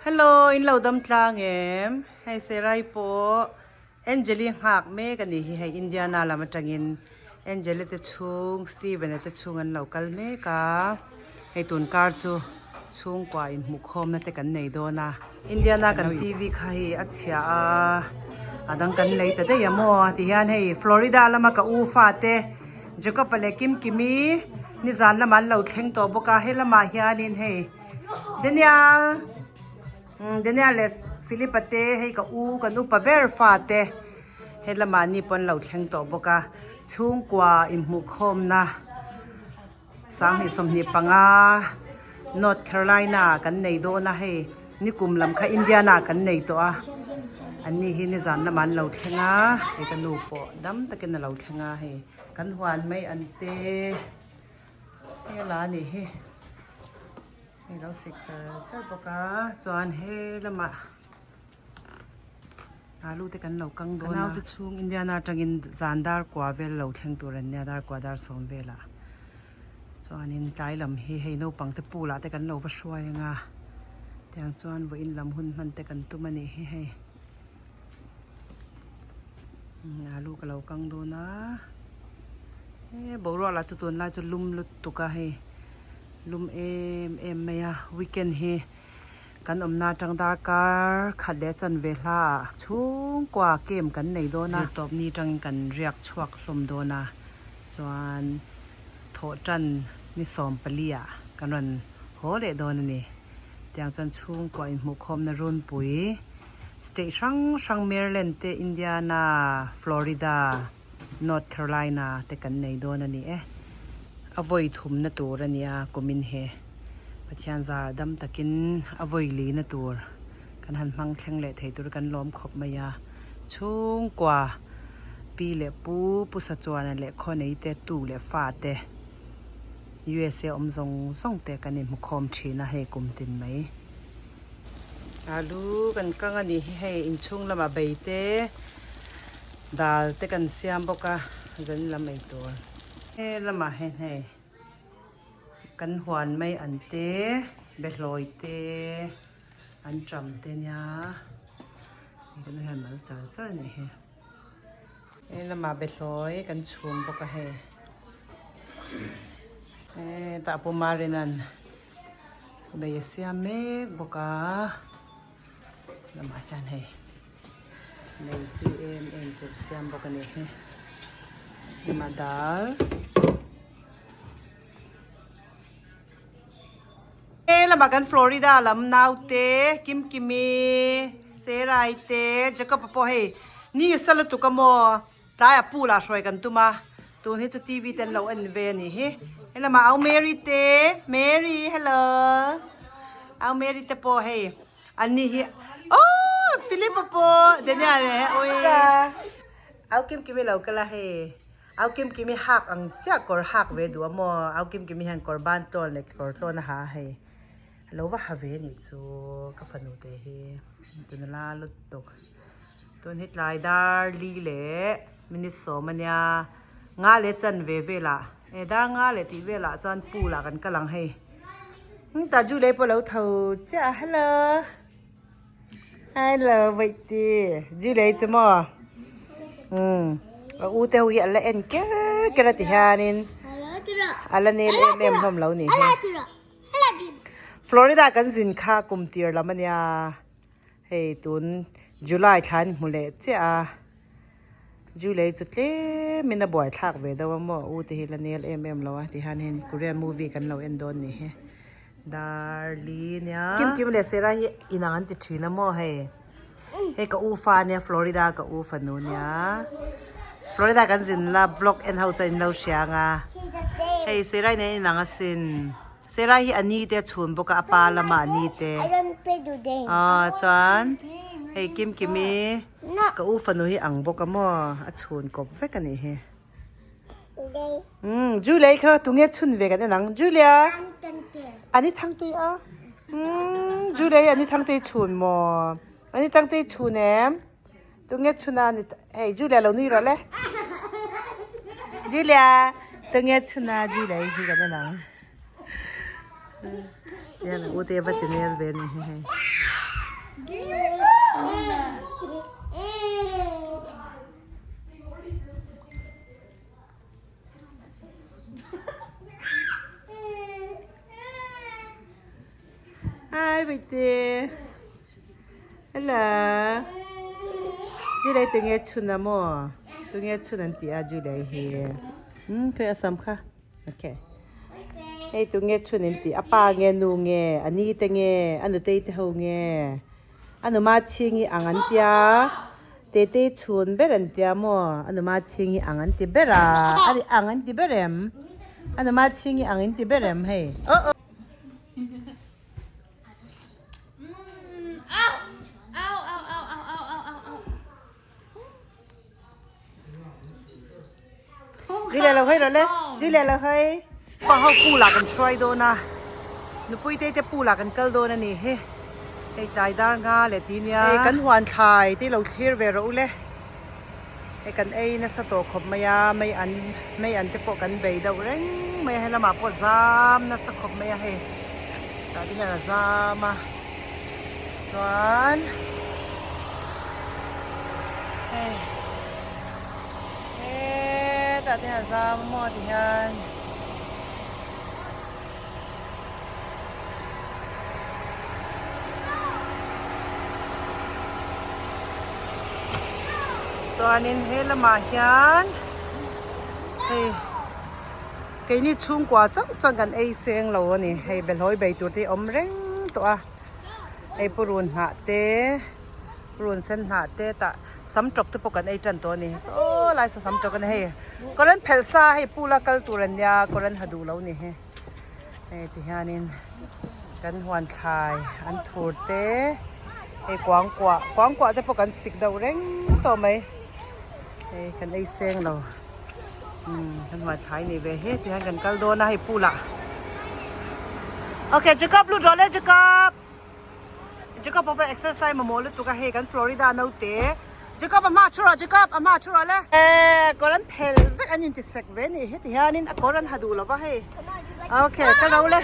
Hello in lo dam tlang em? Hei Serai pawh Angeli nghak mek a nih hi hei Indiana lam atangin Angeli te chhung Steven-a te chhung an lo kal mek a, hei tun kar chu chhungkua inhmuhkhawmna te kan nei dawn a. Indiana kan TV kha hei a chhia a, a dang kan lei ta daih a maw ti hian hei Florida lama ka u fate Jacob-a leh Kimkimi nizan lamah an lo thleng tawh bawk a, he lamah hianin hei Daniel Daniel leh Philip-a te hei ka u kan upa ber fate he lamah ni pawh an lo thleng tawh bawk a, chhungkua inhmuhkhawmna 2025 North Carolina kan nei dawn a hei nikum lam kha Indiana kan nei tawh a an ni hi nizan lamah an lo thleng a hei ka nu pawh dam takin a lo thleng a hei kan huan mai an te hela a nih hi. Hei lo sik char char bawk a chuan he lamah alu te kan lo kang dawn a. Ka naute chhung Indiana atangin zan dar kua vel lo thleng tur an nia dar kua dar sawm velah chuanin tlai lam hi hei naupang te pool ah te kan lo va hruai anga tiang chuan vawiin lam hun hman te kan tum a nih hi hei alu ka lo kang dawn a he boruak lah chu tunlai chu lum lutuk a hei. Lum em em mai a, weekend hi kan awmna atang darkar khat leh chanve hla ah chhungkua camp kan nei dawn a, zirtawp ni atangin kan riak chhuak hlawm dawn a, chuan thawhtan ni 14 ah kan rawn haw leh dawn a ni. Tiang chuan chhungkua inhmuhkhawmna runpui state hrang hrang Maryland te, Indiana, Florida, North Carolina te kan nei dawn a ni e. A vawi thumna tur a nia kumin he Pathian zar dam takin a vawi lina tur kan han hmang thleng leh thei tur kan lawm khawp mai a. Chhungkua pi leh pu, pu Sachuana leh khawnei te, tu leh fa te USA awm zawng zawng te kan inhmukhawm thin a hei kum tin mai. Alu kan kang a nih hi hei inchhung lamah bei te dal te kan siam bawk a zan lam ei tur. He lamah hian hei kan huan mai an te behlawi te an ṭam te nia hei kan hian mal char char a nih hi. He lamah behlawi kan chhum bawk a hei hetah pawh Marina'n Bei a siam mek bawk a, lamah hian hei lei tui em em tur siam bawk a ni hi, lamah dal he lamah kan Florida lam naute Kimkimi Serai te Jacob-a pawh hei ni sa lutuk a maw. Tlaiah pool ah hruai kan tum a, tun hi chu TV te an lo en ve a nih hi. Helamah au Mary te, Mary hello, au Mary te pawh hei an ni hi oh Philip a pawh Daniel leh ui au Kim Kimi lo kal a hei au Kim Kimi hak ang chiah kawr hak ve duh a maw au Kim Kimi hian kawr ban tlawn leh kawr tlawn a ha a hei a lo va ha ve a nih chu ka fanu te hi tuna la lutuk. Tun hi tlai dar li leh minute sawm a nia, nga leh chan ve velah eh dar nga leh tih velah chuan pool ah kan kal ang hei. Tah Julie pawh a lo tho chiah a, hello hello Vaihti Julie chu maw umm a u te ho hi an la en ker ker a ti hianin a la nel em em hlawm lo ni hi. Florida kan zin kha kum tir lam a nia. Hei tun July thla an hmu leh chiah a, July chu tlem in a buai thlak ve deuh a maw u te hi la nel em em lo a ti hian hei Korean movie kan lo en dawn nih hi Darli nia Kim Kim leh Sarah hi inang an ti thin a maw hei hei ka u fa ania Florida ka u fanu nia Florida kan zin la vlog en ho chuan in lo hria ang a hei Sarah nen inang asin. Serai hi a ni te a chhun bawk a, a pa lamah a ni te. Aw chuan hei Kimkimi ka u fanu hi ang bawk a maw a chhun kawp vek a nih hi. Umm Julia i kha tunge chhun ve kan en ang Julia Ani Thangtei a umm Julia hi Ani Thangtei chhun maw Ani Thangtei chhun em Tunge chhun a ni hei Julia lo nui rawh le Julia tunge chhun a Julia hi hi kan en ang tihian u te va ti nel ve ni hi hei. Hi Bawihtê. Hello. Julie tunge chhun a maw? Tunge chhun an ti a Julie hi. Hmm, khawi a sam kha. Okay. Hei tunge chhun in ti a pa nge nu nge a ni te nge a nutei te ho nge a numa chhing hi ang an tia Tetei chhun ber an tia maw a numa chhing hi ang an ti ber a a ni ang an ti ber em a numa chhing hi ang in ti ber em hei oh oh. Julia lo hawi rawh le Julia lo hawi. Pa ho pool ah kan hruai dawn a nupui te te pool ah kan kal dawn a ni hi hei tlai dar nga leh ti nia hei kan huan thlai te lo thlir ve rawh u le hei kan ei nasa tawh khawp mai a mei an mei an te pawh kan bei deuh reng mai a helamah pawh zam nasa khawp mai a hei tah te hian a zam a chuan hei. Hetah te hian zam a maw ti hian chuanin he lamah hian hei keini chhungkua chauh chuan kan ei seng lo a ni hei behlawi bei tur te hi a awm reng tawh a hei purun hnah te Run sen hnah te tah sam tawk te pawh kan ei tan tawh a ni saw lai saw sam tawk a ni hei kawr an phelh sa hei pool a kal tur an nia kawr an ha duh lo ni hi hei ti hianin kan huan thlai an thur te hei kuangkuah kuangkuah te pawh kan sik deuh reng tawh mai hei kan ei seng lo umm kan huan thlai nei ve he ti hian kan kal dawn a hei pool ah okay Jacob lut rawh le Jacob. Jacob pawh exercise mamawh lutuk a hei kan Florida naute Jacob a hma thu rawh Jacob a hma thu rawh le eh kawr an phel vek an inti sek ve nih heti hianin a kawr an ha duh lova hei okay ka lo le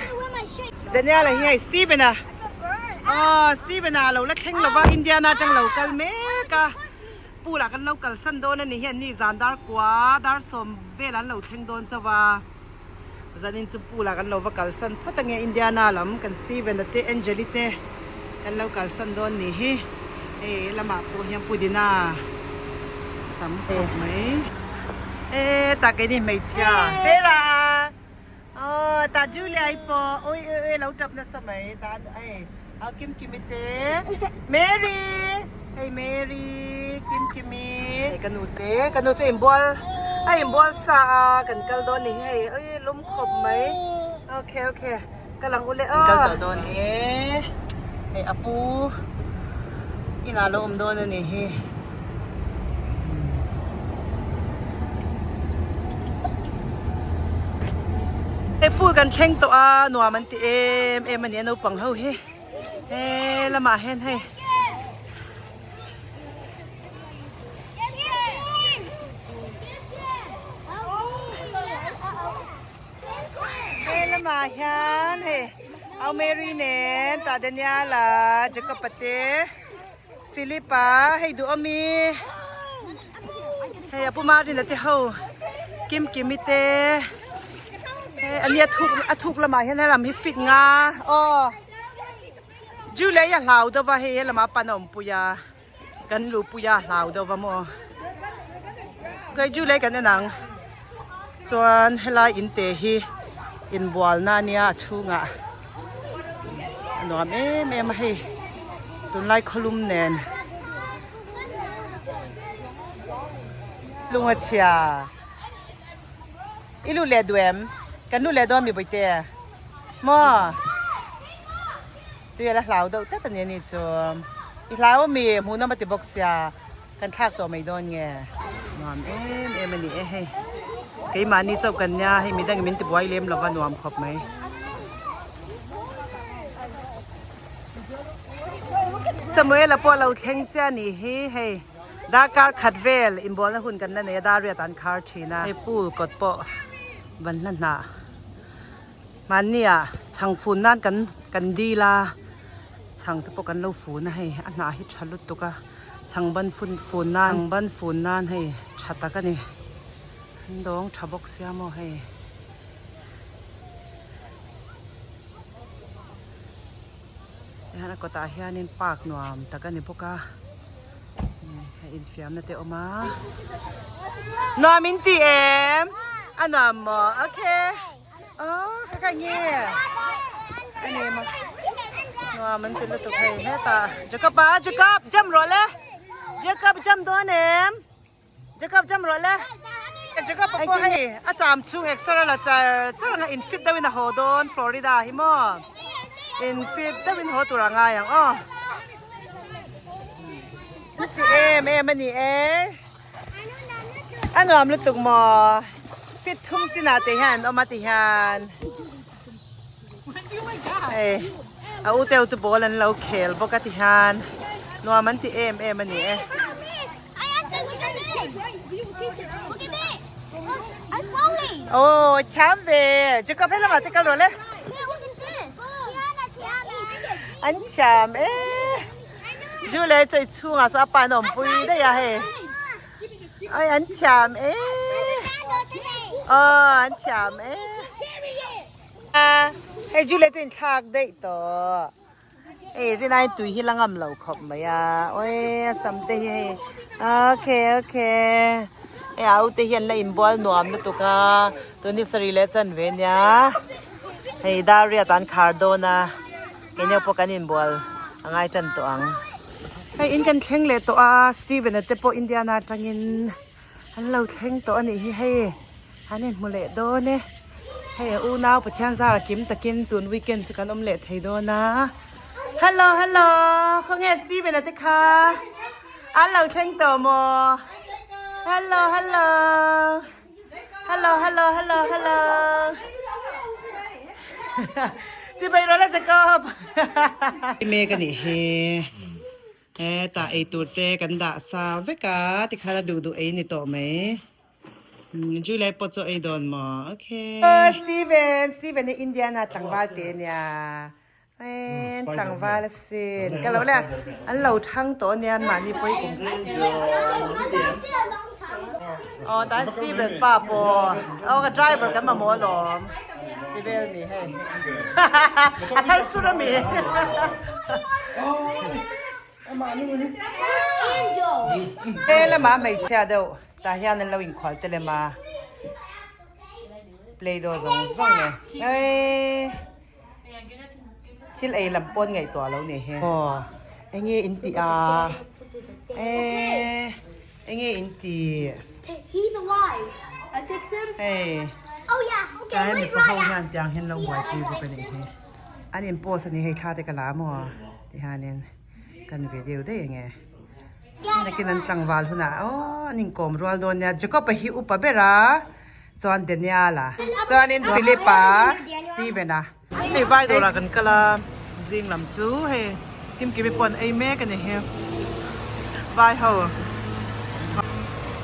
Daniel a hi hei Steven a aw Steven a lo la thleng lova Indiana atang lo kal mek a pool ah kan lo kalsan dawn a ni hian ni zan dar kua dar sawm vel an lo thleng dawn chauh a. Zanin chu pool ah kan lo va kalsan phawt ange Indiana lam kan Steven a te Angeli te kan lo kalsan dawn nih hi hei lamah pawh hian pudina tam khawp mai e tah keini hmeichhia Sarah aw tah Julia i pawh ui ui ui lo tap nasa mai tah hei au Kimkimi te Mary hei Mary Kimkimi hei ka nu te ka nu chu inbual a inbual sa a kan kal dawn ni hei ui lum khawp mai okay okay ka lang ule aw kan kal tawh dawn e hei a pu inah lo awm dawn a ni hi. Hei pool kan thleng tawh a nuam an ti em em a ni a naupang ho hi he lamah hian hei he lamah hian hei au Mary nen tah Daniel-a Jacob-a te Philip-a hei duh awmi hei a pu Marina te ho Kimkimi te hei a nia thuk a thuk lamah hian helam hi fit nga aw Julie hi a hlau deuh va hei helamah a pan a awm pui a kan luh pui a a hlau deuh va maw kei Julie kan en ang chuan helai in te hi inbualna a nia a chhungah. A nuam em em a hei tunlai khawlum nen lunga chhia i lu leh duh em kan lu leh dawn mi bawihte maw tui a la hlau deuh tlat a ni ani chu i hlau ami hmuhnawm a ti bawk sia. Kan thlak tawh mai dawn nge? Nuam em em a ni e hei. Keimahni chauh kan nia hei midangin min tibuai lem lova nuam khawp mai. Samuela pawh lo thleng chiah a nih hi hei darkar khat vel inbualna hun kan la nei a dar riat an khar thin a. Hei pool kawt pawh van hla hnah mahnia chhangfun nan kan kan dil a. Chhang te pawh kan lo fun a hei a hnah hi tha lutuk a chhang ban fun fun nan chhang ban fun nan hei tha tak a ni an dawng tha bawk sia maw hei. Tihian a kawtah hianin park nuam tak a ni bawk a hei infiamna te a awm a nuam in ti em a nuam maw okay aww ka ka nge a ni maw nuam an ti lutuk hei hetah Jacob a Jacob jump rawh le Jacob jump dawn em. Jacob jam rawh le. Jacob pawh hei a cham chhung exer a la char char ang a in fit deuhin a haw dawn Florida hi maw in fit deuhin haw tur a ngai ang aw. Ti em em a ni e. A nuam lutuk maw. Fit thum chinah te hian an awm a ti hian. Hei a u teu chu ball an lo khel bawk a ti hian nuam an ti em em a ni e. Aw thiam ve Jacob he lamah te kal rawh le an thiam e Julie chu i chhungah saw a pa in a awmpui daih a hei ai an thiam e aw an thiam e hei Julie chu inthlak daih tawh. Hei rinai tui hi la ngam lo khawp mai a awi a sam te hi hei okay okay hei a ute hian la inbual nuam lutuk a tun hi saree leh chan ve nia hei dar riat an khar dawn a keini pawh kan inbual a ngai tan tawh ang hei in kan thleng leh tawh a Steven a te pawh Indiana atangin An lo thleng tawh a nih hi hei an inhmu leh dawn e hei a unau Pathian zara kim takin tun weekend chu kan awm leh thei dawn a hello hello khawnge Steven a te kha an lo thleng tawh maw hello hello hello hello hello hello chibai rawh le Jacob mek a nih hi. Hetah eitur te kan dah sa vek a tikhan a duh duh ei ni tawh mai. Julie pawh chu ei dawn maw? Okay. Steven, Steven hi Indiana tlangval te ania. En tlangval asin. Ka lo le an lo thang tawh ania mahni pawi kum. Aw tan Steven pa pawh. Aw ka driver kan mamawh alawm. Ti vel ni hei. A thar sur ami. He lama hmeichhia deuh tah hian an lo inkhual te lem a. Play doh zawng zawng e. Ei. Thil ei lam pawn ngaihtuah lo ni hi. Aw enge in tih a? Ee enge in tih? Hei tlai mipa ho hian tiang hian lo buaipui bawk a nih hi. An in post a ni hei thla te ka la maw ti hianin kan video daih enge. Nakin an tlangval hunah aw an inkawm rual dawn nia Jacob-a hi upa ber a. Chuan Daniel-a, chuanin Philip-a, Steven-a. Hei vai dawrah kan kal a, zing lam chu hei Kimkimi pawh an ei mek a ni hi. Vai ho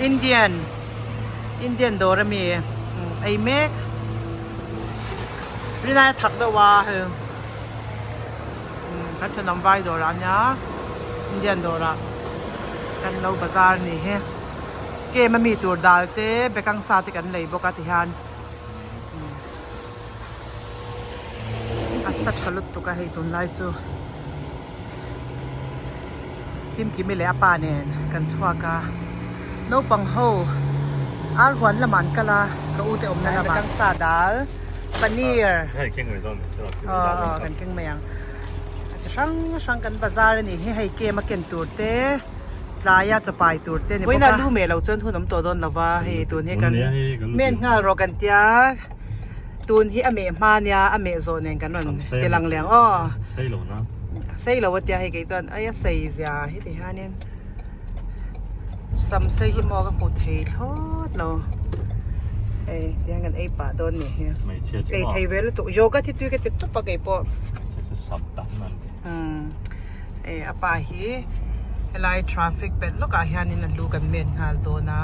Indian Indian dawr ami ei mek. Rinai a thak deuh a hei kan thenawm vai dawrah a nia Indian dawrah kan lo bazar a ni hi. Kem a mi tur dal te bekang sa te kan lei bawk a ti hian a sa tha lutuk a hei tunlai chu Kimkimi leh a pa nen kan chhuak a naupang ho ar huan lamah an kal a ka u te awmna lamah bekang sa dal paneer aw kan keng mai ang a chi hrang hrang kan bazar a nih hi hei kem a ken tur te. Tlaia chapai tur te ni bawk a. Vawiinah lu meh lo chuan hun awm tawh dawn lo va, hei tun hi kan men nghal rawh kan tia, tun hi a meh hma nia a meh zawh nen kan rawn ti lang leh ang aw. Sei lo na. Sei lo a tia hei kei chuan ai a sei zia hi ti hianin sam sei hi maw ka hmu thei thlawt lo hei ti hian kan ei pah dawn nih hi. Ei thei ve lutuk yoga thi tui ka ti tawp a kei pawh. Umm hei a pa hi helai traffic pelh lawkah hianin a lu kan men nghal dawn a.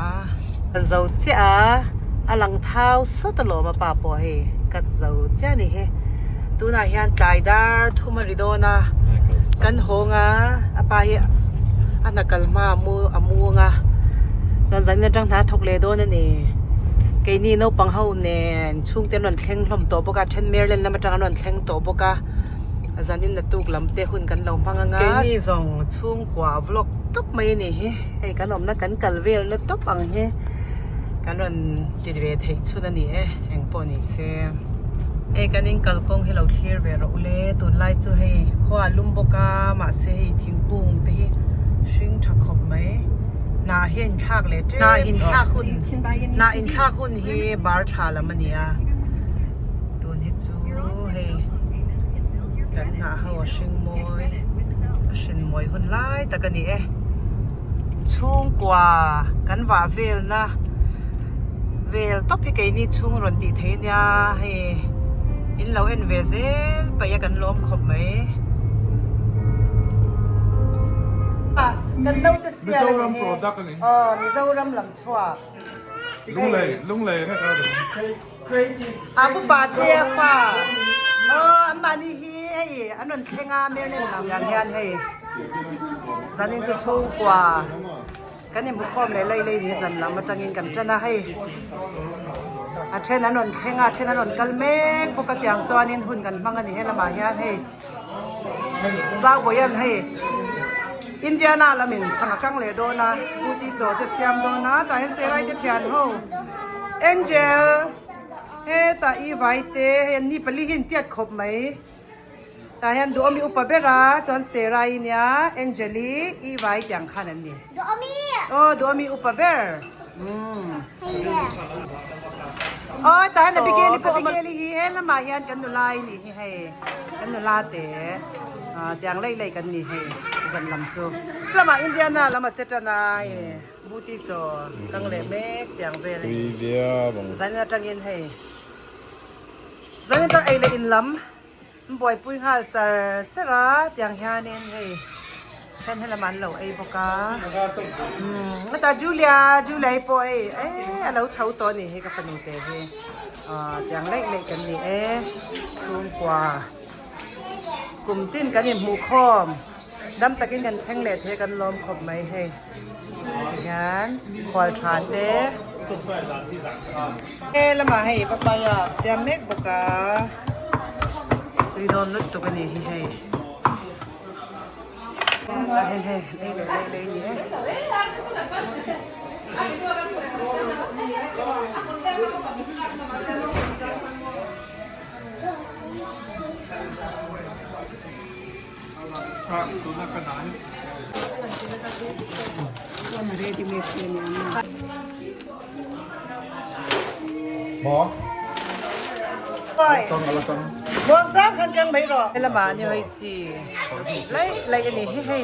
Kan zo chiah a, a lang thau sawt alawm a pa pawh hei cut zo chiah a ni hi. Tunah hian tlai dar thum a ri dawn a. Kan hawng a, a pa hi a hna kal hma a mu a mu ang a, chuan zanin atang hna a thawk leh dawn a ni. Keini naupang ho nen chhungte an rawn thleng hlawm tawh bawk a, then Maryland lam atang an rawn thleng tawh bawk a, zanin naktuk lam te hun kan lo hmang ang a. Keini zawng chhungkua vlog tawp mai a ni hi, hei kan awmna kan kal velna tawp ang hi kan rawn ti ve theih chhun a ni e, engpawh ni se. Hei kan in kalkawng hi lo thlir ve rawh ule tunlai chu hei khua a lum bawk a mahse hei thingkung te hi hring tha khawp mai hnah hi a inthlak leh tep hnah inthlak hun hnah inthlak hun hi bar thla lam a ni a tun hi chu hei kan hnah ho a hring mawi a hrin mawi hun lai tak a ni e chhungkua kan vah velna vel tawp hi keini chhung rawn tih theih ania hei in lo en ve zel paih a kan lawm khawp mai. Mizoram product a ni. Aw Mizoram lam chhuak. Lunglei Lunglei nga ka ring. A pu pa te a fa. Aw an mahni hi hei an rawn thleng a Maryland lam hian hei zanin chu chhungkua. Kan inhmukhawm leh lei lei ni zan lam atangin kan tan a, hei a then an rawn thleng a, a then an rawn kal mek bawk a tiang chuanin hun kan hmang a ni helamah hian hei Zaubawian hei Indiana lamin chhang a kang leh dawn a, Uti chaw te siam dawn a, tah hian Serai te thian ho Angel hetah i vai te hei an ni pali hi an tiat khawp mai. Tah hian Duhawmi upa ber a, chuan Serai nia, Angeli, i vai tiang khan an ni. Duhawmi! Aw, Duhawmi upa ber. Umm. Aw, tah hian Abigail-i pawh Abigail-i hi he lamah hian kan nula i nih hi hei, kan nula te tiang laih laih kan ni hei zan lam chu. Lamah Indiana lam a che tan a, hei Buti chaw kang leh mek tiang vel a ni. Zanin atangin hei, zanin atang ei leh in lam. An buaipui nghal char char a tiang hianin hei then helamah an lo ei bawk a umm hetah Julia Julia hi pawh hei eee a lo tho tawh a nih hi ka fanu te hi aw tiang laih laih kan ni e chhungkua kum tin kan inhmuh khawm dam takin kan thleng leh thei a kan lawm khawp mai hei tihian khual tha te he lamah hei papaya siam mek bawk a tui dawn lutuk a ni hi hei tah hian hei lei leh lei lei a ni e. Muang chang khan kang mai rawh. Helamah ni hoi chi laih laih a ni hi hei.